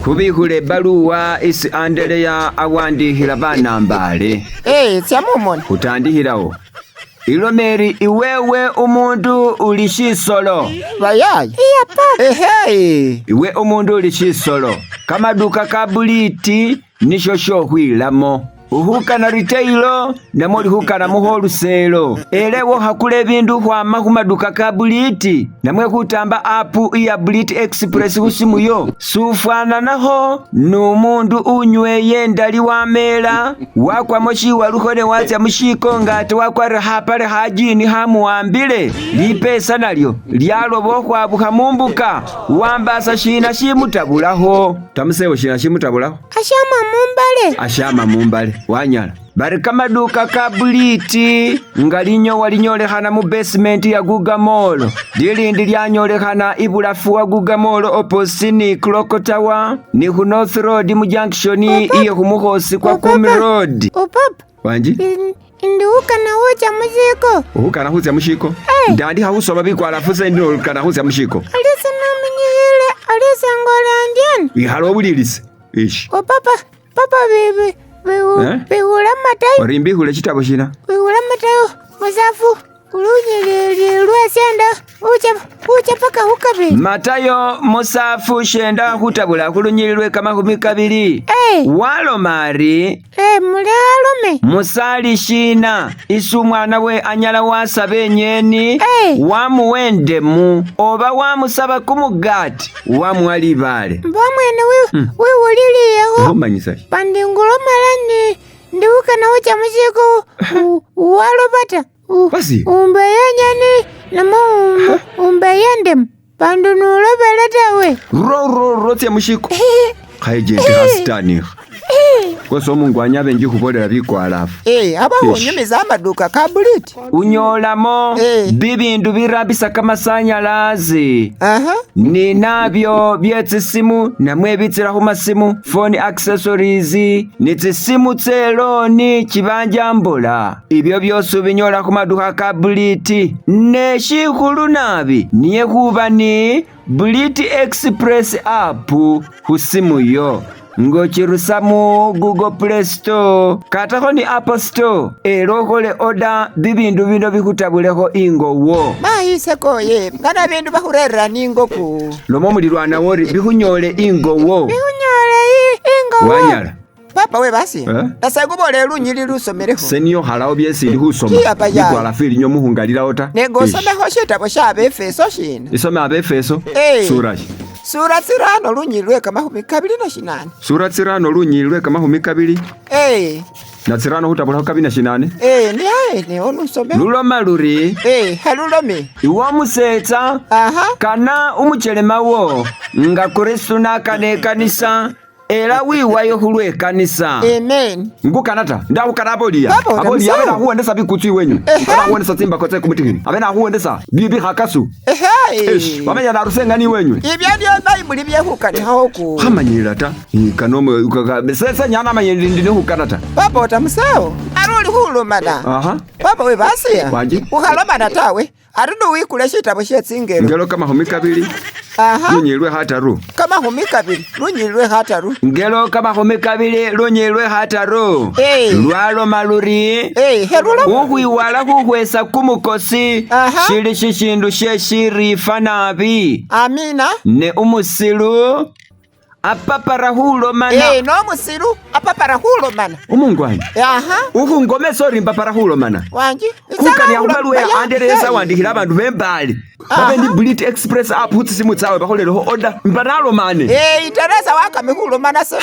Khubikhula ebaluwa isi Andereya awandikhila banambaale. Ee, tsya mumoni. Khutandikhilawo. Ilomeri iwewe umundu uli shisolo. Bayayi. Iya papa. Ehe. Iwe umundu uli shisolo. Kamaduka ka buliti nisho shokhwilamo. Ukhukana retail namwe uli khukana mu wholesale. Ela ewe ukhakula ibindu khukhwama khumaduka ka buliti namwe khutamba app iya Buliti Express khusimu yo, sufwananakho numundu unyweye indali wamela, wakwamo shiwalukho ne watsya mushiko nga ate wakwarire khapale kha jini khamuwambile, lipesa nalyo lyaloba khukhwabukha mumbuka, wambasa shina shimutabulakho? Tamusewo shina shimutabulakho? Ashama mumbale. Ashama mumbale, wanyala. Bari kamaduka ka buliti nga linyowa linyolekhana mu basement ya Guga Mall, lilindi lyanyolekhana ibulafu wa Guga Mall opposite ni Clock Tower ni khu North Road mu junction iye khumukhosi kwa Kumi Road. O papa. Wanji? Indi ukana khucha mushiko. Ukana khutsya mushiko? Ndandikha khusoma bikwalafu se ndi ukana khutsya mushiko. Alisa namenyikhile, alisa ngola ndyena. Ikhala obulilise. Ishi. O papa, papa bibi, Eh? bikhula matayo. Ori mbikhule shitabo shina? Bikhula matayo musafu kulunyilili lwe shenda khucha paka khukabili. Matayo 7 khutabula khulunyilili lwe 20. Waloma ari. Muli alome. Musali shina isi umwana we anyala wasaba enyeni wamuwa endemu oba wamusaba kumugati wamuwa libale. Mba mwene wiwuliliyekho. Umanyisa shi? Pandi ngulomala ni ndiwukana khucha mushiko waloba ta. Basi. Umbeya enyeni namwe umbeya endemu. Pandu nulobele tawe. Ro ro ro tsya mushiko. Khayejenti khasitanikha. Kosi omungu anyabe njikhubolela bikwalafu. Aba khunyumiza amaduka ka buliti. Unyolamo bibindu birambisa kamasanyalazi. Ni nabyo bye tsisimu namwe bitsila khumasimu, phone accessories, ni tsisimu tseloni chibanja mbola. Ibyo byosi ubinyola khumadukha ka buliti. Ne shikhulu nabi niye khuba ni Buliti Express app khusimu yo. Ngochirusa mu Google Play Store katakho ni Apple Store ela ukhole order bibindu bino bikhutabulekho ingowo. Mayise koye ngana bindu bakhurerera ningo ku. Loma omulilwana wori bikhunyole ingowo. Bikhunyole ingowo. Wanyala. Papa we basi. Nase ngubole lunyili lusomelekho. Seniyo khalawo byesi ndi khusoma. Iya bayaya. Bikwalafu ilinyo mukhungalilawo ta. Ne ngosomekho shitabo sha Abefeso shina. Isome Abefeso? Sura shi? Sura 5 lunyili lwe 28. Sura 5 lunyili lwe 20. Na 5 khutabulakho 28. Ni aye ne onusome. Luloma luri. Halulome. Iwe omusetsa. Kana umuchelema wo nga Kristo nakana ekanisa. Ela wiwayo khulwe kanisa. Amen. Ngukana ta ndakhukana aboliya. Papa, uri Aboliya abe musawo. nakhuwendesa bikutsu iwenyu. Abe nakhuwendesa tsimbako tse kumutikhini. Abe nakhuwendesa bikhakasu. Eish, wamenya narusenga ni iwenywe. Ibyo ndio Bible byekhukanikhaho ku. Khamanyila ta. Kano sese nyana amanye ndi nikhukana ta. Papa ota musawo. Ari uli khulomana. Papa we basiya. Wanji. Ukhalomana tawe. Ari nuwikule shitabo she tsingelo. Ngelo 20. Lunyili lwe 3. 20. Lunyili lwe 3. Ngelo 20 lunyili lwe 3. Lwaloma luri. Heluloma. Ukhwiwala khukhwesa kumukosi. Shili shishindu she shirifa nabi. Amina. Ne umusilu apapara khulomana. Nomusilu apapara khulomana. Umungwanyi. Ukhungomesa ori mbapara khulomana. Wanji. Khukania khubaluwa ya Anderesa wandikhila abandu bembali. Babe ni Buliti Express app khutsisimu tsawe bakholelekho order mba nalomane. Iteresa wakame khulomana se.